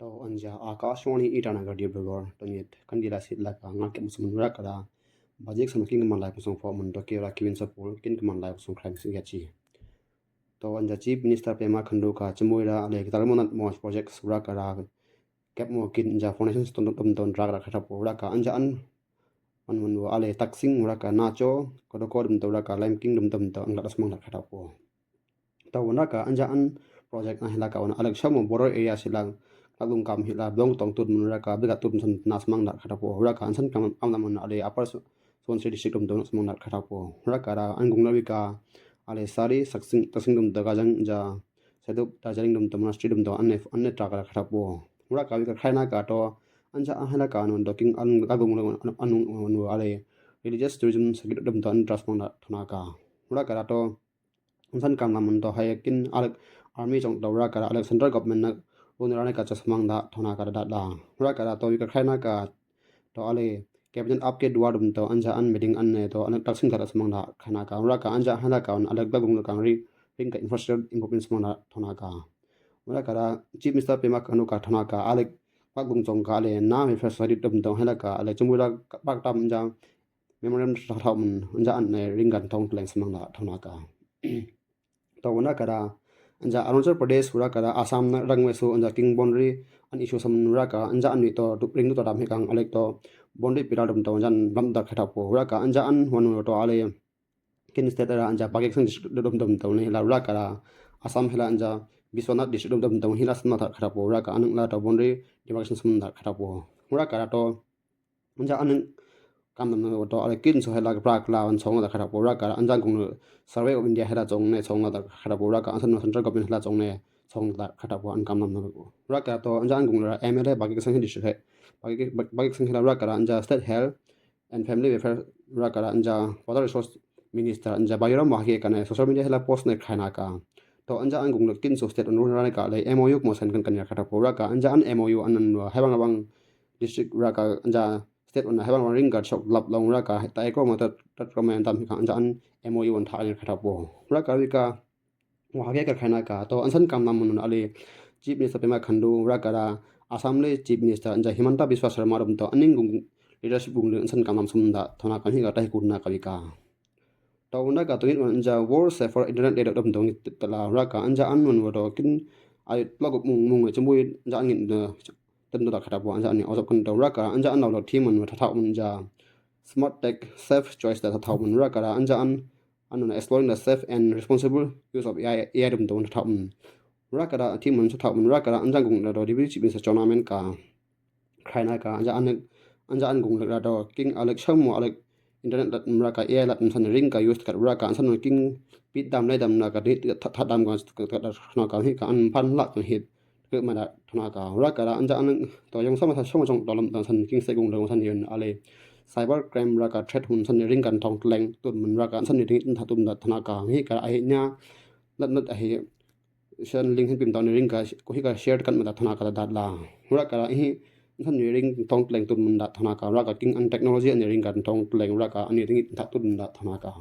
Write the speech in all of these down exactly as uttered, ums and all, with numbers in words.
To anja Akashvani Itanagar Dibrugarh, to nyet kandila sit laka ngal kep musumun raka da. Bajik sama kin kaman lai pusong fo mun to kira kivin sapul kin kaman lai pusong crime sin gachi. To anja Chief Minister Pema Khandu ka chimui ra ale kitar mo nat mo project raka da. Kep mo kin anja foundation stone dum don raka da khata po raka anja an man man wo ale taksing raka nacho kodoko dum do raka lime king dum dum do ang latas mang da khata po. To wan raka anja an project a hila ka wan alek shamo border area sila laklung kam hila blong tong tut mun raka biga tut san nas mang da khata po raka an san kam am la mun ale Upper Subansiri district dum do nas mang da khata po raka da an gung la wika ale sari saksing taksing dum do gajang ja sedup da jaring dum do monastery dum do anne anne tra ka khata po raka wika khai na ka to anja an hila ka non do king an laklung an an ale religious tourism sakit dum do an tras mang da thona ka raka da to Insan kam lam mun to haya kin alek army chong to raka da alek central government na run rani ka chas mang da thona ka da da raka da to wika khai na ka to ale cabinet up ke dua dum to anja an meeting an ne to alek taksin ka chas mang da khana ka raka anja hana ka alek da gung ka ri ring ka infrastructure improvements mang da thona ka raka da Chief Minister Pema Khandu ka thona ka alek pak gung chong ka ale na mi first sari dum to hana ka alek chumui da pak tam anja memorandum sa thau mun anja an ne ring kan thong leng samang da thona ka to wana ka da anja Arunachal Pradesh wana ka da Assam na rang wesu anja king boundary an issue sam wana ka anja an ni to ring to dam hikang alek to boundary pira dum to anja lam da khata po wana ka anja an wanu to ale kin state da anja Pakistan district dum dum to ni la wana ka da Assam hila anja Biswanath district dum dum to hila sam da khata po wana ka an la to boundary demarcation sam da khata po wana ka da to Anja an kam nam no to ale kin so hela pra kla an song la khara po raka anja kung Survey of India hela chong ne song la khara po raka an san central government hela chong ne song la khara po an kam nam no raka to anja an kung la M L A Bagi Kasang district he Bagi Kasang hela raka anja State Health and Family Welfare raka anja Water Resource Minister anja Bairam Mahake kane social media hela post ne khaina ka to anja an kung la kin so state an run rani ka le M O U mo sen kan kan ya khara po raka anja an M O U an an hevang vang district raka anja state wan hevang wan ring ka chok lap long raka ta eko ma ta ta kome tam ka anja an M O U wan tha anja khata po raka wika wa hake ka khaina ka to an san kam nam mun ale Chief Minister Pema Khandu raka da Assam le Chief Minister anja Himanta Biswa Sarma dum to aning gung leadership gung le an san kam nam sum da thona ka hi ka ta hi kun na ka wika To unda ka tungit wan anja World Safer Internet Day dok dong tala raka anja an man wa do kin ai tlok mung mung chambui anja an ngin da ten do da khata po anja an ni osop kan do raka anja an lo team man wa thathau man ja Smart Tech Safe Choice da thathau man raka da anja an an na exploring the safe and responsible use of A I A I dum do thathau man raka da team man thathau man raka da anja gung da do dibi chi bin sa chona men ka Khai na ka anja an anja an gung lek ra do king alek shamo alek internet lat mra ka A I lat msan ring ka use kat ra ka an san king pit dam lai dam na ka dit tha dam ka na ka hi ka an pan la ka hit ke ma da thona ka ra ka anja an to yong sama sa shamo jong dolam dan san king se gung dong san yun ale cyber crime ra ka threat hun san ring kan thong tleng tun man ra ka an san ring tha tun da thona ka hi ka ai nya lat nat ai Shan link hin pim tawni ring ka ko hi ka share kan mata thona ka da la. Hura ka da hi than ni ring tong tleng tun munda thona ka hura ka king an technology ani ring ka tong tleng hura ka ani ring tha tun munda thona ka.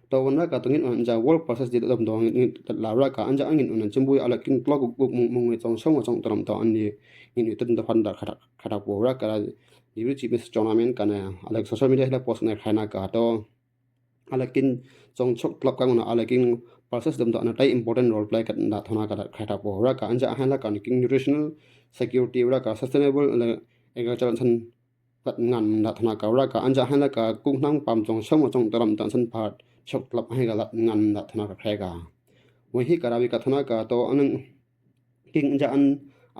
To wan ka tongin on ja world process di dom dong ni la hura ka anja angin on chimbui ala king tlok guk mung mung ni tong shong tong tram to ani ni ni tun da fan da khata khata po hura ka da ni ri chi mis chona men ka na ala social media la post na khaina ka to Ala kin chong chok tlap kang na ala kin pulses dum da na tai important role play kat da thona ka da khai ta po ra ka anja han la ka ni kin nutritional security ra ka sustainable la agriculture san kat ngan da thona ka ra ka anja han la ka kung nang pam chong shong chong taram ta san phat chok tlap hai ka la ngan da thona ka khai ka. Wai hi ka ra wi ka thona ka to anang King ja an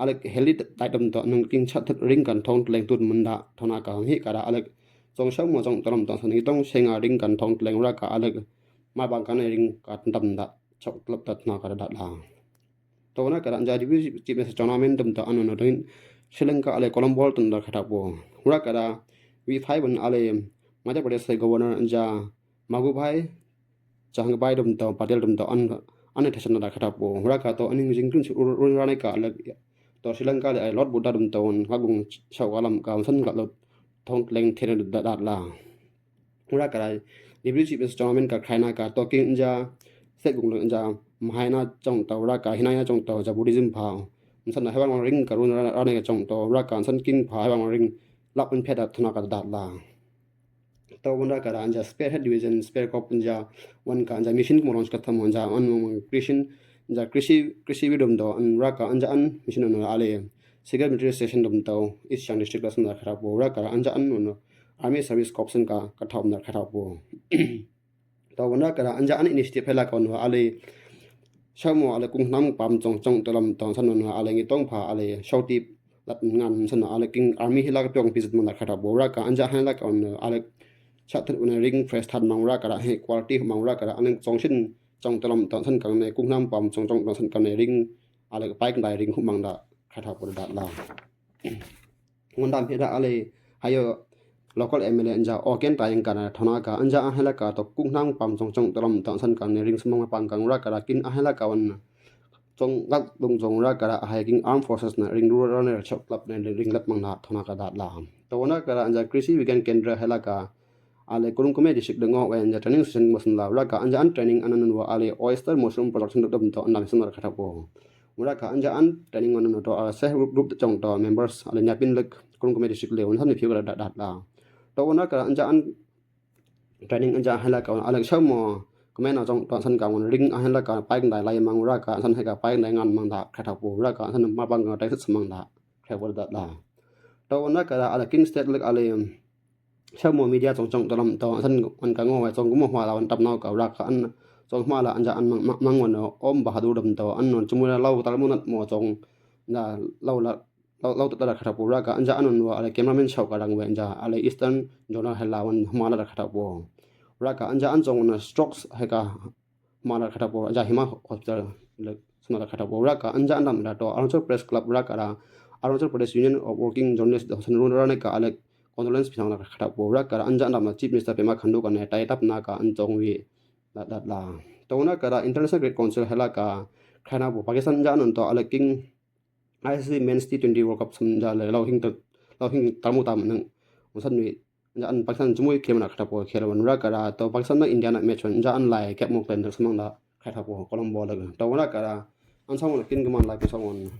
alek heli tai dam to nung king chat thut ring kan thong tleng tut munda thona ka hi ka da alek chong shang mo chong tram to san tong shenga ring kan thong tleng ra ka alek ma bang kan ring ka dam da chok tlap da thona ka da la. To na ka da ja di bi chi me sa chong na men dam to anu no ring Sri Lanka ale Colombo tun da khata po. Ra ka da wi five an ale Madhya Pradesh governor ja Magu bai Chahang bai dum to Patel dum to an an thashan da khata po hura ka to aning jing kun ur ur rane ka le to Sri Lanka le ai lot buddha dum to an ka gung chau ka lam ka san ka lot thong leng the da da la hura ka dai di bi chi bis chong men ka khai na ka to king ja se gung le ja mahai na chong to hura ka hinai na chong to ja Buddhism pha Nsan na hewan ring ka run rane ka chong to raka nsan king pa hewan ring lap in phet da thona ka dat la. To wan raka ra anja spearhead division spear corps anja wan ka anja mission mo launch ka thamo anja an mo krishi anja krishi krishi vidom do an raka anja an mission no ale secret military station dom to East Siang district la sanda khara po raka ra anja an no army service corps ka ka thom na khara po. To wan raka ra anja an initiative hela ka no ale Shamo ale kung nam pam chong chong to lam to san no ale ngi tong pha ale shauti lat ngan san ale king army hila ka pyong pizit mang da khara bo raka anja han la ka on ale chat than un ring fresh than mang raka ra he quality mang raka ra ale chong shin chong to lam to san kang ne kung nam pam chong chong to san kang ne ring ale paik dai ring hu mang da khara bo da la. Ngondam hira ale hayo local M L A anja oken ta yang kana thona ka anja ahela ka to kung nam pam chong chong to lam to san kang ne ring sumang pang kang raka ra kin ahela ka wan chong gat dong chong raka ra hai king armed forces na ring rural ne chok lap ne ring lat mang na thona ka dat la. To wan raka ra anja krishi vigyan kendra hela ka ale Kurung Kumey district dong o anja training session mo san la raka anja an training an an wa ale oyster mushroom production dom to an lam san raka thap bo. Raka anja an training wan no to ale self group chong to members ale nyapin lek Kurung Kumey district le wan san ni phiu ka dat dat la. To wan raka anja an training anja hela ka ale shamo kumena chong to san ka wan ring ahela ka paik dai lai mang raka san heka paik dai ngan mang da khara po raka san ma pang ka tai sat mang da khara po da la. To wan raka ale king state lek ale shamo media chong chong to lam to san an ka ngo chong mo hwa la wan tap nau ka raka an chong hma la anja an mang mang wan om bahadur dam to an non chumula lau tal mo nat mo chong na lau la lau lau tata khara po raka anja an wa ale cameraman shau ka rang we anja ale Eastern Journal hela wan hma la khara po raka anja an chong na strokes heka hma la khara po anja hima hospital le sma la khara po raka anja an dam la to Arunachal Press Club raka ra Arunachal Pradesh Union of Working Journalists do san run rane ka ale condolence pisa la khara po raka ra anja an dam la Chief Minister Pema Khandu ka ne tai tap na ka an chong wi la dat la. To na ka ra International Cricket Council hela ka khana po Pakistan anja an to ale king I C C Men's T twenty World Cup sam ja le lau hing lau hing tamu tam nang usan mi ja an Pakistan chumui khel mana khata po khel wan ra kara to Pakistan na India na match wan ja an lai kep mo klen samang da khata po Colombo la to wan ra kara an samang kin kaman lai pi samang.